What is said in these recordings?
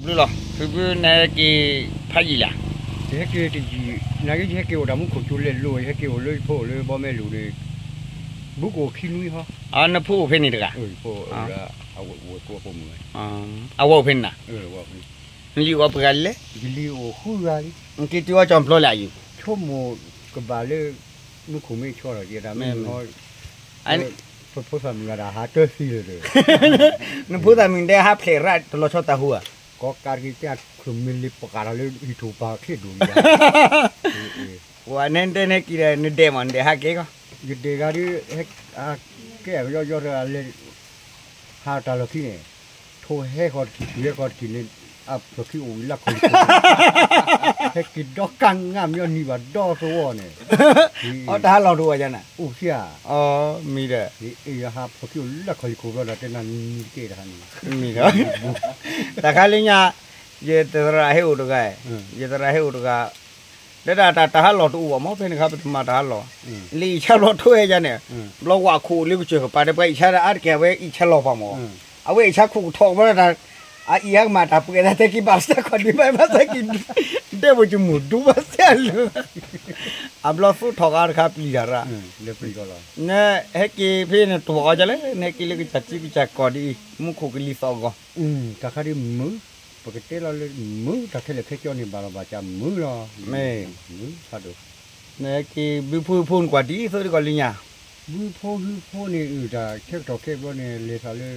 ဘျုးလီၤ ဖုဖုနဟဲက့ၤဖးယံာ်လံဧါ. ယဟဲက့ၤတယံာ်, နာ်က့ယဟဲက့ၤအိၣ်တၢ်မူခိၣ်ကၠိလဲၤလိၤ ယဟဲက့ၤအိၣ်လၢယဖိအိၣ်လၢဘီမဲလိၤန့ၣ်, ဘူးကအိၣ်ခံနွံဟီ. နဖိအိၣ်ဖဲန့ၣ်တဂၤ, အဝဲအိၣ်ဖဲန့ၣ်နၤ, နလံၤအိၣ်ပှဲၤဂၤလဲၣ်. ယလံၤအိၣ်ဃုဂၤလံ. နက့ၤတုၤအီၤကၠီၣ်ပျီလဲၣ်အယံၤ, ဆိကမိၣ်ကဘၣ်လၢ မူခိၣ်မ့ၢ်ဆီဒီး ယဲဒၣ်မ့ၢ် ပဖိသၣ်မုၣ်ဂၤဒၣ်ဟးတၢသံလၢၤဒီး, နဖိသၣ်မုၣ်တဲဟးဖျဲးရၣ်တလီၤဆီတၢ်ဟူဧါ, ကိးကးတဂ့ၤတဲ ခုၣ်မ့ၢ်လ့ပကးထီၣ်လၢဟံၣ်ထိၣ်ပၤချ့ဒိၣ်လံ, နတဲနဟဲက့ၤဒီး နဒဲးမး နဒဲးဟးကဲကီး, ယဒဲးဂၤဒ် ကဲအကယီယီတဂၤလဲၤ ဟးတၢ်လီၢ်ခံန့ၣ်, ထိၣ်ဟဲဃီၤတထံၣ် ထုးဟဲဃီၤတထံၣ်န့ၣ်, အဖျၢၣ်ခံအိၣ်ဝံၤလၢခီၣ်လံၤခိၣ်, ဟဲက့ၤဒီကနၣ်မ့ၢ်အီၤနံၤဘၣ်ဒီသဝီန့ၣ်, အတဟးလီၤတအိၣ်ယၤန့ၣ်, အိၣ်ဖျါ, မံၤဒီး, ယဟးဖျၢၣ်ခံအိၣ်လၢခီၣ်လံၤခိၣ်ဘျီဒီး တဲနၤနံၤတကဲတဟးန့ၣ်, မံၤဒီး, တၢ်ခါလၢညါ, ယတရၣ်ဟဲအိၣ်တဂၤ, ယတရၣ်ဟဲအိၣ်တဂၤ တဲဒၣ်တၢ်တဟးလီၤတအိၣ်ဘၣ်မး ဖဲန့ၣ်ခါပတမၤတဟးလီၤ, လၢအံၣ်ဆါဘျီထိၣ်ဟဲယၤန့ၣ်, ဘျီဝဲခိၣ်လၢကစၢၢ်ကပၤဒီး ပှၤအံၣ်ဆါဒီးအါတက့ၢ် အဝဲအံၣ်ဆါလီၤပှၤမး, အဝဲအံၣ်ဆါခိၣ်ကထီၣ်ဘျီတၢ်, အအံၣ်ဟဲကမၤတၢ်ပှဲၤသး တဲက့ၤဘၣ်စဲခီၣ်ဒံးဘၣ် ဘၣ်စဲက့ၤ, ဒဲးဘိကမူၣ်ဒူဘၣ်စဲလၢ အဘျီသိၣ်ထီၣ်ကါတခါပျံၤတၢ်ရၣ်, နဟဲက့ၤဖဲနတဝီၤအီၤဒ်လဲၣ် နဟဲက့ၤလၢကစၢ်ထံကစၢ်ကီၢ်ဒ်အံၤ မူခိၣ်ကလံၤသီၣ်ဂီၤ, တၢ်ခါဒ်မုာ် ပကတဲလီၤလၢမုာ် တၢ်ခဲလၢာ်ခဲကၠီန့ၣ် ဘၣ်လီၤဘၣ်စးမုာ်လီၤ, မ့ၢ်, မုာ်ဖးဒိၣ်, နဟဲက့ၤဘုဖိဖုနကွၢ်ဒ်သိးတကီၢ်လၢညါ, ဘုဖိဟုဖိန့ၣ် အုၣ်တၢ်ဆၢကတီၢ်ခဲဘျီန့ၣ် လဲၤသးလၢ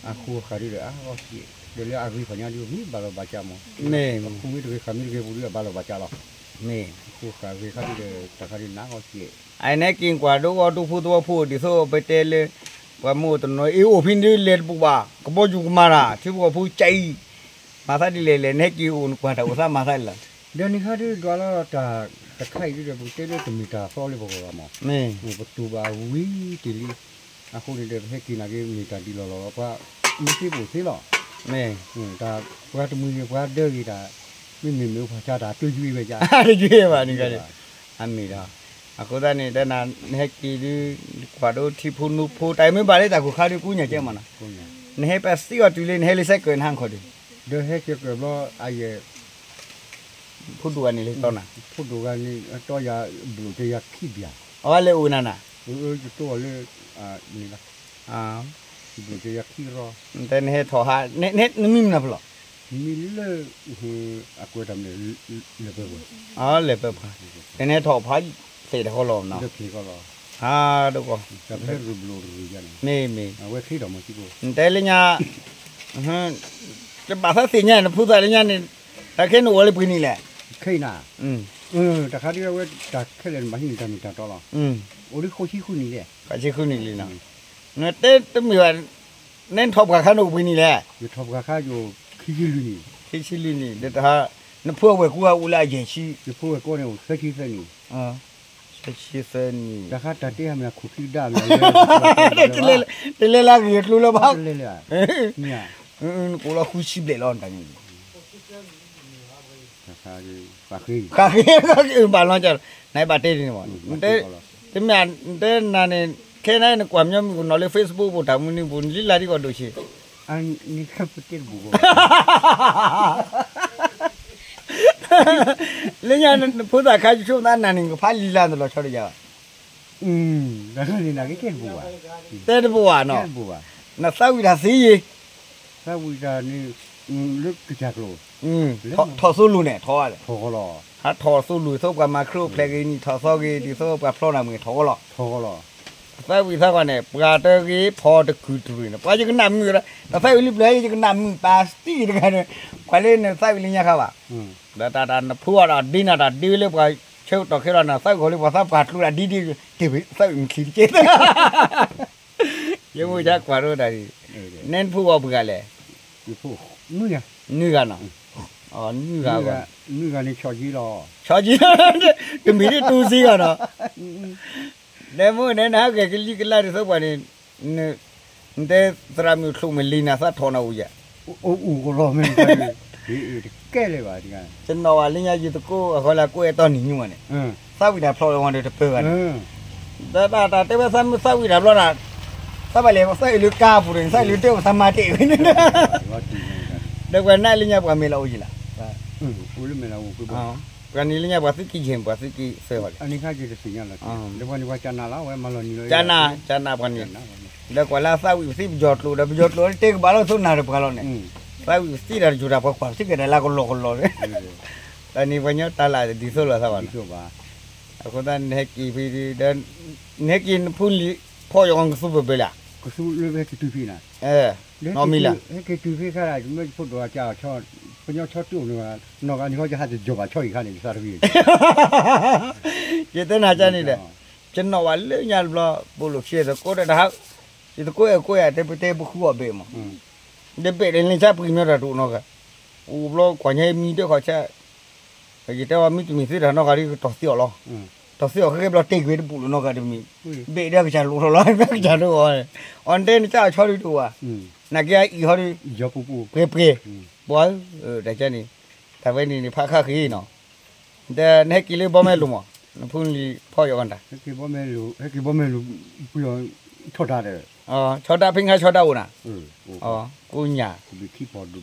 အဃိဃာ်ဒ်ဒီး အါဂီၢ်စ့ၢ်, ဒီးလၢအဂ့ၤဖးညါဒ်မ့ၢ်ဘၣ်လီၤဘၣ်စးမး, မ့ၢ်, အဃိမ့ၢ်တဂ့ၤ ဃာ်မ့ၢ်တဂ့ၤပူၤဒ်အဘၣ်လီၤဘၣ်စးလီၤ, မ့ၢ်, အဃိဃာ်ဂ့ၤခါဒ်ဒီး တၢ်ခါဒ်နးဂီၢ်စ့ၢ်, အန့ၣ်က့ၤကွၢ်ဒိဂီၢ်ဒိဖိသဝီဖိ ဒ်သိးပတဲလၢ ပှၤမ့ၢ်အိၣ်တနီၤ အ့ၣ်အိၣ်ဖဲန့ၣ်ဒ်လဲၤတပူၤဘၣ် ကဘီယူၤကမၤတၢ် ထံဖိကီၢ်ဖိကအံၤ မၤသးဒ်လဲၣ်လဲၣ် နဟဲက့ၤအိၣ်နကွၢ်တၢ်အိၣ်သးမၤသးလဲၣ်လီၤ, ဒီးန့ၣ်ခါဒ်ဒွးလီၤတၢ်တခါအံၤဒ်ဒီး ပကတဲလၢတမ့ၢ်တၢ်သီလၢပဂီၢ်ဘၣ်မး, ပတူၢ်ဘၣ်ဝံၤတ့ၢ်လံ, အဃိန့ၣ်ဒီး ပဟဲက့ၤနာ်က့ၤ မ့ၢ်တၢ်ဒ်လီၢ်လီၢ်လီၤ ပှၤမ့ၢ်သ့ပိာ်သ့လီၤ, မ့ၢ်, တၢ်ပှၤတမှံၤဂ့ၤ ပှၤဒၢဂ့ၤတၢ်, မ့မ့ၢ်မ့ၢ်အိၣ်ဖးဆါတၢ်တယုၢ်ဘၣ်ယါ, တယုၢ်ဘၣ်န့ၣ်, အမ့ၢ်ဒီး, အဃိသတးန့ၣ် တနၤ နဟဲက့ၤဒ် ကွၢ်ဒိထံဖိနိဖိ တၢ်အံၤမ့ၢ်ဘၣ်လၢတၢ်ခိၣ်ခါဒ်ကူညါကဲမးနီၤ, နဟဲပသံအီၤတုၤလံ နဟဲလၢစဲကၢၢ်နဟါခီဒ်, ဒီးဟဲကၢၢ်ဘျီ အယဲၢ် ဖိဒိၣ်ဂၤန့ၣ်လၢတီနၤ, ဖိဒိၣ်ဂၤန့ၣ် အတီယၤဘျိၣ်တဲယၤခံဘျီ, အဝဲလဲၤအိၣ်နၤနၤ, ယတိအီၤလၢ န့ၣ်လီၤ, ဘျိၣ်တဲယၤခံရီ, တဲနဟဲထီၣ်ဟး, နမံမနုၤဖဲလဲၣ်, မံလၢ အကွဲးတၢ်မနုၤလဲၣ်, လဲၤပၢၤပှၤ, တဲနဟဲထီၣ်ဖးသ့ၣ်တခီလီၤနီၤ, ဟးဒိၣ်ကီၢ်, မ့ၢ်မ့ၢ်, နတဲလၢညါ တဘၣ်သးသ့ၣ်ညါ နဖိသၣ်လၢညါန့ၣ်, တၢ်ခဲန့ၣ်အိၣ်လၢပှဲၤနံၣ်လဲၣ်, ခဲအံၤနၤ, တၢ်ခါဒ်ဝဲတၢ်ခဲလၢာ်နဘၣ်ဟံးန့ၢ်တၢ်မ့ၢ်တၢ်တီလီၤ, အိၣ်ဒ်ဃိးဆံဃုနံၣ်လဲၣ်, ဃိးဆံဃုနံၣ်လံနီၤ, နတဲတမ့ၢ်ဘၣ်, နထီၣ်ပှၢ်ခါန့ၣ်အိၣ်ပှဲၤနံၣ်လဲၣ်, ယထီၣ်ပှၢ်ခါယအိၣ်ခံဆံလွံၢ်နံၣ်, ခံဆံလွံၢ်နံၣ် ဒီးတဟါ, နဖိအဝဲၢ်ကူအအိၣ်လၢအယဲၢ်ဆံ, ယဖိဝဲၢ်ကူန့ၣ်အိၣ်သၢဆံသၢနံၣ်, သၢဆံသၢနံၣ်, တၢ်ခါတၢ်တဲဟးမ့ၢ်ခိၣ်ခံကဒါမ့ၢ်, တလဲၤလၢအဂ့ၢ်အကျိၤလၢၤဘၣ်, နကိးလီၤဃုဆံဘျဲၣ်လီၤန့ၣ်, ဃးဃ့, ဃးဃ့, ဘၣ်လီၤ, နဘၣ်တဲဒ်န့ၣ်ဘၣ်, တမ့ၢ်, နတဲနၤန့ၣ် ခဲနၤနကွၢ်မညီမုၣ်ကနီၤလၢ Facebook ပူၤ တၢ်မနုၤပူၤ နလံလၢ်ဒ်ကီၢ်ဒိၣ်ဆံး, လၢညါ နဖိသၣ်ခါဆိကမိၣ်သးနၤန့ၣ် နကဖးလံာ်လၢ်တလီၤဆီတယၤဘၣ်, တဲတဘိဘၣ်နီၤ, နသးဝံၣ်တၢ်သ့ယ့ၤ, သးဝံၣ်တၢ်န့ၣ် လၢကစၢ်ကျိၤ, ထီၣ်သိလိာ်န့ၣ် ထီၣ်, ဟးထီၣ်သိလိာ် သိးပှၤမၤခရံာ်အိၣ်ဖျဲၣ်ဂ့ၤန့ၣ် ထီၣ်သီဂ့ၤ ဒ်သိးပှၤဖျီနၤမ့ၢ်ထီၣ်ဂီၤလီၤ, သးဝံၣ်သးဂီၢ်န့ၣ် ပှၤတဂ့ၤဖီတကုာ်တရူးန့ၣ် ပှၤယကနၣ်မုာ်ဒီး တၢ်သးဝံၣ်လံပျၢၤ ယကနၣ်မုာ်ပာ်စတံၢ်တဂၤန့ၣ်, ကွၢ်လၢနသးဝံၣ်လၢညါခါဘၣ်, ဒီးတၢ်တၢ်နဖိအီၤဒီးဒ့နၤတၢ်ဒ့ဝဲလၢပှၤ ဆၢကတီၢ်ခဲလီၤနၤ သးဝံၣ်ဃီၤလၢပှၤသးပှၢ်ကျိၤဒၣ်ဒ့ဒ့, တ့ၢ်သးဝံၣ်မုၢ်ချံတက့ၢ်, ယမိၢ်ယါကွၢ်ရိတၢ်ဒ်, နဲနဖိဂီၤပှဲၤဂၤလဲၣ်, နွံဂၤနီၤ, နွံဂၤ, နွံဂၤန့ၣ် ဆီၣ်ကံလီၤ, ဆီၣ်ကံ, တမ့ၢ်ဒ်တူၤစ့ဂီၢ်နီၤ, ဒီးမိၢ်နဲနဟးဂဲၤကလံကလါဒ်သိးပှၤန့ၣ်, နတဲသရၣ်မုၣ်ချိၣ်မုၢ်လံနၤသးထီၣ်နၤအိၣ်ယၤ, အိၣ်ကလီၤမ့ၢ်, တကဲလၢၤဘၣ်, တနီၤဘၣ်လၢညါယသကိးအဃီလၢ ကိးအဲၣ်တီနံၤညူဘၣ်န့ၣ်, သးဝံၣ်တၢ်ဖျီၣ်လၢဝဲဒီးတပၢၢ်ဘၣ်န့ၣ်, ဒီးတၢ်တဲဝဲသးမုၣ်သးဝံၣ်တၢ်ဘျီဒီး, သးဘၣ်လဲၤသးအုးလၢကါပူၤန့ၣ် သးအုးလၢတဲအီၤသးမၤတ့ၢ်ဝဲန့ၣ်, ဒီးပှၤနၢ်လၢညါပှၤမဲာ်လီၤအိၣ်ယံၤလီၤ, ပှၤန့ၣ်လၢညါပှၤသုးက့ယဲၢ် ပှၤသုးက့သၢဂီၤလီၤ, ကနၤကနၤပှၤသုးက့သၢဂီၤန့ၣ်, ဒီးကွၢ်လၢသးဝံၣ်ပသံပယီၤကျိာ်ဒီး ပယီၤကျိာ်တဲကဘၣ်လီၤသိးနၤဒီးပှၤလီၤန့ၣ်, သးဝံၣ်ပသံတၢ်တစိၤတၢ်ပှၤကွၢ်ပသံကဲဒၣ်လၢကလီကလီ, တၢ်န့ၣ်ပှၤညီတၢ်လၢဒ်သိးလိာ်သးဘၣ်န့ၣ်, အဃိသတးနဟဲက့ၤဖဲဒီး, နဟဲက့ၤနဖိလံၤဖီၣ်ယီၤကသူပၢၢ်ဘၢလၢ, ကသူလၢဟဲက့ၤတုၤဖဲနၤ, နီၢ်မံလၢ, ဟဲက့ၤတုၤဖဲခါဒၣ် မ့ၢ်ဖိဒိၣ်အကၢ်, ပညီဆီတအိၣ်န့ၣ်, နီၢ်ဂၤန့ၣ်ဟီယဟးတယီၤဘၣ်ဆီအံၤခါန့ၣ် ယသးတဖံး, ယတဲနၤကန့ၣ်ဒီး, ယနီၣ်ဘၣ်လၢညါတဘျီ, ပိာ်လိာ်ခံသကိးတၢ်တဟး, ယသကိးအဲၣ်ကိးယၤတဲပတဲပဃုအီၣ်ဘ့ၣ်မး, ဒီးဘ့ၣ်ဒီးလၢဆါပှံၤမီတၢ်တအိၣ်နီၢ်ဂၤ, အိၣ်ဘျီကွၢ်ညါမံဒၢခီၣ်ဆၣ်, ယတဲဝဲမံတမံၤသုတၢ်နီၢ်ဂၤဒ်ကတီၢ်သံအီၤလီၤ, တီၢ်သံအီၤဃဲဃဲဘျီတဲကွံာ်တဘူၣ်လၢနီၢ်ဂၤတမံၤ, ဘ့ၣ်ဒၣ်ကစၢ်လိၣ်ထီၣ်လီၤ ကစၢ်တအိၣ်, အီၤတဲနကၢ်အဆီဒုတအိၣ်ဘၣ်, နာ်က့အအံၤဟီဒု, ပှဲၤပှဲၤ, ပှၤ, တၢ်ကန့ၣ်, တၢ်ဝဲန့ၣ်န့ၣ်ဖးခါဃ့နီၤ, ဒီးနဟဲက့ၤလၢဘီမဲလိၤမး, နဖိလံၤဖီၣ်ယီၤကနၤ, ဟဲက့ၤဘီမဲလိၤ, ဟဲက့ၤဘီမဲလိၤပှံၤအီၤဆီဒၣ်ဒီး, ဆီဒၣ်ဖဲညါဆီဒၣ်အိၣ်နၤ, ကိးညၣ်, ဘီဘီ မ့ၢ်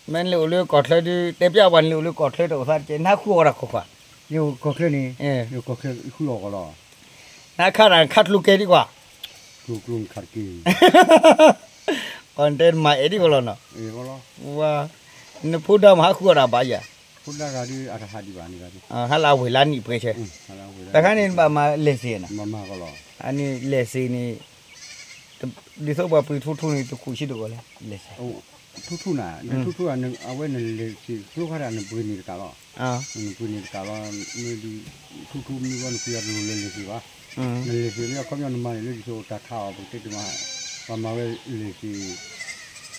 နလဲၤအိၣ်လၢကီၢ်ချၢဒုး တဲပျဲပှၤနလဲၤအိၣ်လၢကီၢ်ချၢတအိၣ်သးတကဲ နဟးဃုအီၣ်တၢ်ခိၣ်ခွါ, ကီၢ်ချၢန့ၣ်, ကီၢ်ချၢဃုအီၣ်ကီးလီၤ, နဟးခါတၢ်ခါကျိၤကဲဒ်ကွၢ်, ကျိၤကျိၤခါတက့ၢ်, အီၤတဲနမၤအဲၣ်ဒ်ကီးလီၤနီၤ, နဖိဒါမၤဟးဃုအီၣ်တၢ်ဘၣ်ယၤ, ဖိဒါဂၤဒုးအတဟးဒံးဘၣ်န့ၣ်ဂၤဒုး, ဟးလၢအဝဲၢ်လၢနံၣ်ပှဲၤဆဲ, တခါန့ၣ်နဘၣ်မၤလဲၤစ့ၢ်နီၤ, အန့ၣ်လဲၤစ့ၢ်န့ၣ် ဒ်သိးပှၤပှ့ၤထူထူန့ၣ် တခူၣ်ဆံးဒိၣ်ဂီၢ်လဲၣ်, လဲၤစ့ၢ်, ထူထူနၤ, ထူထူအဝဲနလဲၤစ့ၢ် ကျိခါတၢ်နပှ့ၤန့ၣ်တကးလီၤ, နပှ့ၤန့ၣ်တကးလီၤ, မ့ၢ်ဒ်, ထူထူမ့ၢ်ဘျီနပှ့ၤအတလိၣ်လၢလဲၤစ့ၢ်ဘၣ်, နလဲၤစ့ၢ်လၢအခီပညီနမၤန့ၣ်လၢဒ်သိးတၢ်ခးအီၤပကတဲတမၤ, ပှၤမၤဝဲလဲၤစ့ၢ်, ခီ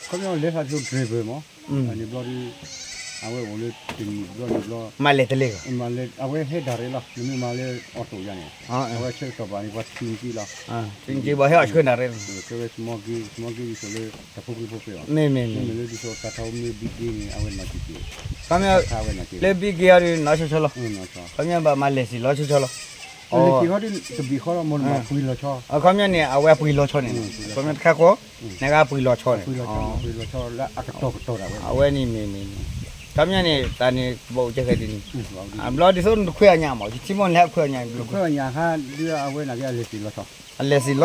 ပညီလဲၤသးဒ်သိး driver မး, န့ၣ်ဘျီဒုး, အဝဲအိၣ်လၢတနံၣ်ဘျီန့ၣ်ဘျီ, မၤလဲၤတလဲၣ်, အဝဲဟဲဒၣ်ရဲၣ်လီၤ နမ့ၢ်မၤလၢအီၣ်တိၣ်ယါန့ၣ်, အဝဲဆၢကတီၢ်ဘၣ်န့ၣ် ပှၤထံက့လီၤ, ထံက့ဘၣ်ဟဲအီၣ်ဆှၢနၤရဲၣ်, ကဲဝဲ small gate, small gate ဒ်သိးလၢတၢ်ဖိကျိဖိပဲာ်အီၤ, မ့မ့ၢ်လၢဒ်သိးတၢ်ထီမ့ၢ် big gate န့ၣ် အဝဲမၤစ့ၢ်က့ၤ, ခီပညီ, လၢ big gate အီၤဒုး နီၢ်ဆီဆီလီၤ, ခီပညီဘၣ်မၤလဲၤစ့ၢ်လီၤဆီဆီလီၤ, လဲၤစ့ၢ်ဟီဒုးတဘ့ၣ်ဃီလီၤ မ့ၢ်ပှ့ၤလီၤဆီ, ခီပညီန့ၣ် အဝဲအပှ့ၤလီၤဆီန့ၣ်, ခီပညီတခါဃီ, နဂၤပှ့ၤလီၤဆီန့ၣ်, အဝဲန့ၣ်မ့ၢ်မ့ၢ်န့ၣ်, ခီပညီန့ၣ် တၢ်န့ၣ်ဘၣ်အိၣ်ကဲဃဲဒ်န့ၣ်, ဘျီဒ်သိးနတခွဲးအညၣ်မး ယထံမီၢ်နဟဲခွဲးအညၣ်, အလဲၤစ့ၢ်လီၤဆီ, အလဲၤစ့ၢ်လီၤဆီဒီး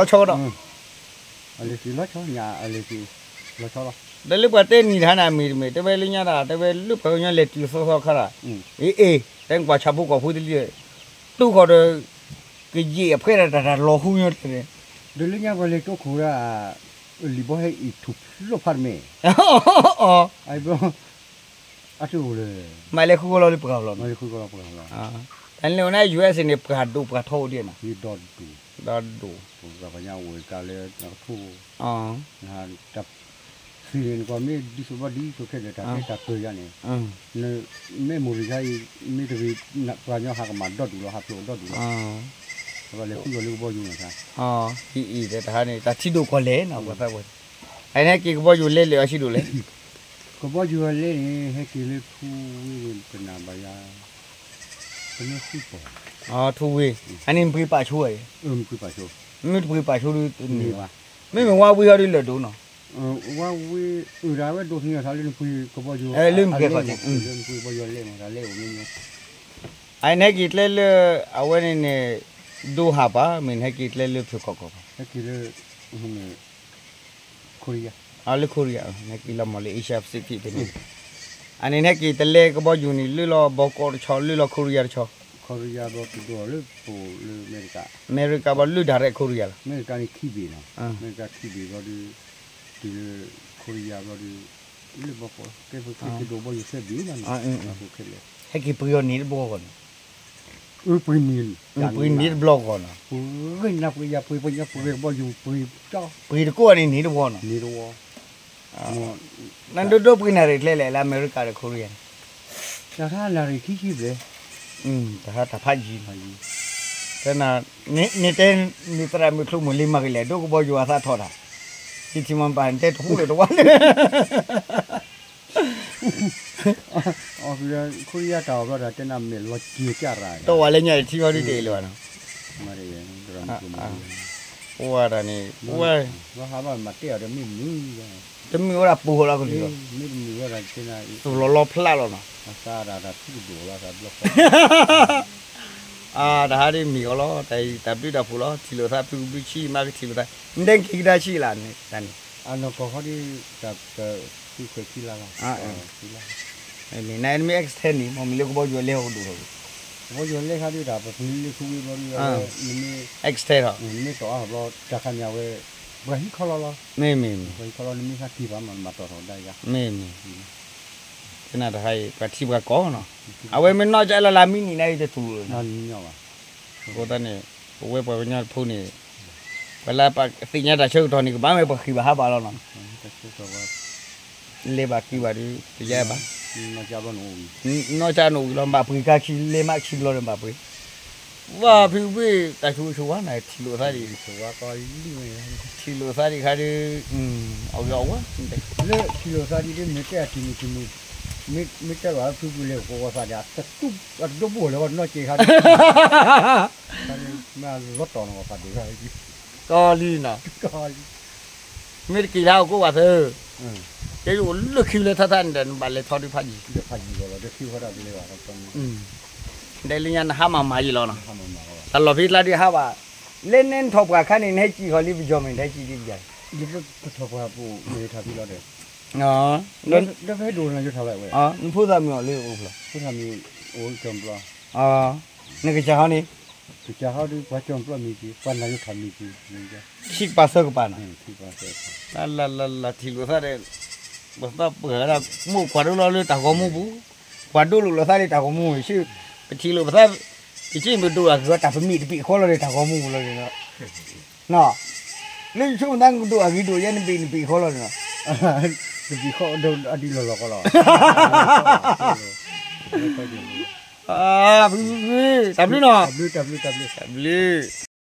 အလဲၤစ့ၢ်လီၤဆီ, အလဲၤစ့ၢ်လီၤဆီလီၤ, ဒီးလၢပှၤတဲနံၤတဟါန့ၣ် အမ့ၢ်တမ့ၢ် တဲဝဲလၢညါတၢ် တဲဝဲလၢပှၤကညီလဲၤတုၤသီသီခါဒီး, အ့ၣ်အ့ၣ် တဲကွၢ်ဆၣ်ဖိကီၢ်ဖိတလံ, တူၢ်ဃီၤဒီး, ကယံာ်အဖှဲတၢ်တၢ်လီၤဟူညီတလဲၣ်, ဒီးလၢညါပှၤလဲၤတိခိၣ်ဒၣ်, လံာ်ဘီဟဲအံၤထူၣ်ဖျိဖးတမ့ၢ်, အဘျီ အတအိၣ်လၢ, မၤလဲၤဃုကီလီၤလၢပှၤလီၤ, မၤလဲၤဃုကီလီၤပှၤလီၤ, တၢ်န့ၣ်လၢဝဲန့ၣ် ယူၢ်အ့းစ့ၣ်န့ၣ် ပှၤဒိၣ်ပှၤထီအိၣ်ဒံးနီၤ, ဒီဒူၣ်, ဒီဒူၣ်, ပှၤကညီအိၣ်တၢ်လၢနကထိ, တၢ်သ့န့ၣ်နကွၢ်မ့ၢ်ဒ်သိးဘၣ်ဒ်သိးခဲလၢာ်တၢ်တဲတၢ်ပၢၢ်ယါန့ၣ်, နမ့ၢ်မိၢ်ရံခါအံၤ, မ့ၢ်တဂ့ၤ, ပှၤကညီဟးကမၣ်ဒီဒူၣ်လီၤ ဟးဖျိးဒီဒူၣ်လီၤ, အဘၣ်လဲၤဃုကီလၢကဘီယူၤန့ၣ်, အံၤအံၤတၢ်ဟါန့ၣ် တၢ်ထံဒိၣ်ကီၢ်လဲၢ်နီၤ ပှၤသးပှၢ်, အန့ၣ်ဟဲက့ၤကဘီယူၤလဲလဲၣ်အီၤဆံးဒိၣ်လဲၣ်, ကဘီယူၤအလဲန့ၣ် ဟဲက့ၤလၢထူဝ့န့ၣ် ပနၢ်ဘၣ်ယါ, ပမ့ၢ်ဃုပီၤ, ထူဝ့, အန့ၣ်မ့ၢ်ပှ့ၤပာ်ဆိဝဲအံၤ, မ့ၢ်ပှ့ၤပာ်ဆိ, မ့ၢ်တပှ့ၤပာ်ဆိဒုးတန့ၢ်ဘၣ်, မ့မ့ၢ်ဝါဝ့ဟီဒုးလၢာ်ဒိၣ်နီၤ, ဝါဝ့အုၣ်ဒၣ်ဝဲဒိၣ်သန့ၤထီၣ်လၢနပှ့ၤကဘီယူၤ, လၢမ့ၢ်ပှ့ၤကဘီယူၤလဲလဲၣ်မး တၢ်လဲအိၣ်မ့ၢ်မ့ၢ်, အန့ၣ်ဟဲက့ၤကျဲလၢ, အဝဲန့ၣ်န့ၣ်, ဒိဟးဘၣ် မ့ၢ်နဟဲက့ၤကျဲလၢဖုၣ်ခီၣ်ကီၢ်ဘၣ်, ဟဲက့ၤလၢ ခိရံယါ, လၢခိရံယါ, နဟဲက့ၤလီၤမ့ၢ်လၢ Asia Pacific ဖဲန့ၣ်, အန့ၣ်နဟဲက့ၤတလဲကဘီယူၤန့ၣ် လၢလီၤဘီကီးတဆီ လၢလီၤခိရံယါတဆီ, ခိရံယါဘျီတဒိလၢပအိၣ်လၢအမဲရကၤ, အမဲရကၤဘၣ် လၢဒၣ်ရဲၣ်ခိရံယါလီၤ, အမဲရကၤန့ၣ်ခံဘ့ၣ်နီၤ, အမဲရကၤခံဘ့ၣ်ဘျီဒီး, တုၤလၢခိရံယါဘျီဒီး, လၢဘီကီး ကဲဖိခဲကဒိးဘီယူၤသၢဘ့ၣ်လီၤန့ၣ်, ဟဲက့ၤပှ့ၤအီၤန့ၣ်တဘျီဂီၢ်န့ၣ် အပှ့ၤန့ၢ်, ပှ့ၤန့ၢ်တဘျီဂီၢ်နီၤ, ပှ့ၤနၤပှ့ၤယၤပှ့ၤပှ့ၤညါပှ့ၤကဘီယူၤပှ့ၤ, ပှ့ၤတကိးန့ၣ်န့ၣ်တဘျီနီၤ, န့ၣ်တဘျီ, နဒိၣ်ဒိၣ်ပှ့ၤနၣ်ရံၣ်ကျဲလဲၣ် လၢအမဲရကၤဒီးခိရံယါန့ၣ်, တၢ်ဟါနၣ်ရံၣ်ခံဆံဘျဲၣ်, တၢ်ဟါတၢ်ဖးယံၤ, တဲ, နတဲ, နသရၣ်မုၣ်ချိမုၣ်လံမၤကလဲၣ် ဒိၣ်ကဘီယူၤအသးထီၣ်တၢ်, ယထံၣ်မ့ၢ်ပၢ်နတဲတဟူလၢၤတဝါလၢ ခိရံယါတၢ်အီၣ်ဘျီတၢ်တဲနၤမဲာ်လီၤက့ၤကၢ်ရၤ, တဝါလၢညါအံၤထံအီၤဒ်တ့ၢ်လၢၤဘၣ်နီၤ, ပဝဲဒၣ်န့ၣ်, ပဝဲ, ဘၣ်ဟးဘၣ်မၤတဲအီၤဒီးမ့ၢ်မုာ်, တမ့ၢ်ဝဲဒၣ်ပူၤဃီလီၤကလံၤလီၤ, တလီၤလီၤဖျးလီၤနီၤ, တဟါဒ်မံၤဃီလီၤ, တၢ်ဘျုးတၢ်ဖှိၣ်လီၤ, တၢ်ဘျုးတၢ်ဖှိၣ်လီၤ, ထံၣ်လိာ်သးဖုကဘျုးဆံးမးကထံၣ်လိာ်သး, နဒဲက့ၤကဒါဆံးလၢ်န့ၣ်, တၢ်န့ၣ် နမ့ၢ် extend န့ၣ် မ့မ့ၢ်လၢကဘီယူၤလဲၤဟီၣ်ကဒိၣ်ထီၣ်, ကဘီယူၤလဲၤခါဒုးတၢ် ပမ့ၢ်လ့ၣ်ခူဝ့ၢ်ဘျီဒုး နမ့ၢ် extend ထီၣ်, နမ့ၢ်တီၢ်အါထီၣ်ဘျီ တၢ်ခါန့ၣ်အဝဲ ပှၤဟံးခီလီၤလီၤ, မ့မ့ၢ် ပှၤဟံးခီလီၤ နမ့ၢ်ဟဲက့ၤဘၣ်မး နဘၣ်တီၢ်ထီၣ်ကဒါယါ, မ့မ့ၢ် သနာ်တခါအံၤ ပှၤထံပှၤကီၢ်နီၤ, အဝဲမ့ၢ်နီၢ်ကလီၤလၢမံနံၤန့ၣ်အံၤတတူၢ်လီၤ, အဃိသတးန့ၣ် ပဝဲပှၤကညီဖိန့ၣ် ပှၤလၢပသ့ၣ်ညါတၢ်ဆၢကတီၢ်န့ၣ် ကဘၣ်မ့ၢ်ပှၤဃံးဘၣ်ဟးဘၣ်လီၤနီၤ, လဲၤဘၣ်ဃံးဘၣ်ဒီး တယါဘၣ်, နီၢ်ကၠၢ်နအိၣ်ဝံၤလီၤ ဘၣ်ပှ့ၤခါခံ လဲၤမးခံဘျီဒီးဘၣ်ပှ့ၤ, ဝါဖုဖု တၢ်ဆိၣ်ဂ့ၤဆိၣ်ဝါန့ၣ် ထံၣ်လိာ်သးဒံး, ထံၣ်လိာ်သးဒံးခါဒီး အီၣ်ဂ့ၤအီၣ်ဝါ, လၢထံၣ်လိာ်သးဒံးဒီး မ့ၢ်တဲအထံၣ်မုၢ်ထံၣ်မုၢ်, မ့ၢ်တဲဘၣ်ဖုဖုလဲၤဃီဝီသးဒံး အတဒိၣ်ဘိၣ်လဲၤဝဲနီၢ်ကဲခါဒီး ခါန့ၣ်မ့ၢ်လီၤတီၤနီၤ ပှၤသးဒံးခါ, ကီလံနီၤ, မ့ၢ်တက့ၤလၢဟီၣ်ခိၣ်ဘၣ်သၢ, ကဲယအိၣ်လၢခံလၢထါထါန့ၣ်ဒီး နဘၣ်လဲၤထီဒုးဖးယံၤ, ဒဲလၢညါနဟါမၢ်မၤယံၤလီၤနီၤ, တၢ်လီၢ်ဖံးကျါဒုးဟးဘၣ်, လၢနဲနထီၣ်ပှၢ်ခါန့ၣ် နဟဲကံၢ်ဃီလံပယီၤမ့ၢ် နဟဲကံၢ်ဒံးပယီၤ, ဒီးပထီၣ်ပှၢ်ပူၤမ့ၢ်ထီၣ်ဖံးလီၤဒီး, ဒီးဖဲဒိၣ်နၤယိထီၣ်လၢဝဲ, နဖိသၣ်မုၣ်အီၤလၢအိၣ်ဖျီၣ်, ဖိသၣ်မုၣ်အိၣ်ကၠီၣ်ပျီ, နကစၢ်ဟီန့ၣ်, ကစၢ်ဟီဒီးပှၤကၠီၣ်ပျီမ့ၢ်က့ၤ ပှၤနၤယိထီၣ်မ့ၢ်က့ၤ, ခံကပၤသၢကပၤနီၤ, လၢလၢလၢထံၣ်လိာ်သးဒီး, ပသးပှၢ်ဒၣ်မိၢ်ကွၢ်ဒိလီၤလၢတၢ်ဂီၤမူပူၤ, ကွၢ်ဒိလိာ်လိာ်သးလၢတၢ်ဂီၤမူပူၤ, ပထံၣ်လိာ်ပသး, ပစ့ၢ်မ့ၢ်ဒိၣ်အဂ့ၤတၢ်ပမ့ၢ်တဘ့ၣ်ဃီလီၤဒီးတၢ်ဂီၤမူပူၤလီၤဒီး, လၢယဆိကမိၣ်သးကဒိၣ်အဂ့ၤဒိၣ်ယဲနဘ့ၣ်နဘ့ၣ်ဃီလီၤဒီး, တဘ့ၣ်ဃီဒီးအဒုးလီၢ်လီၢ်ဃီလီၤ, ဖုဖု, တၢ်ဘျုးနီၤ, တၢ်ဘျုး, တၢ်ဘျုး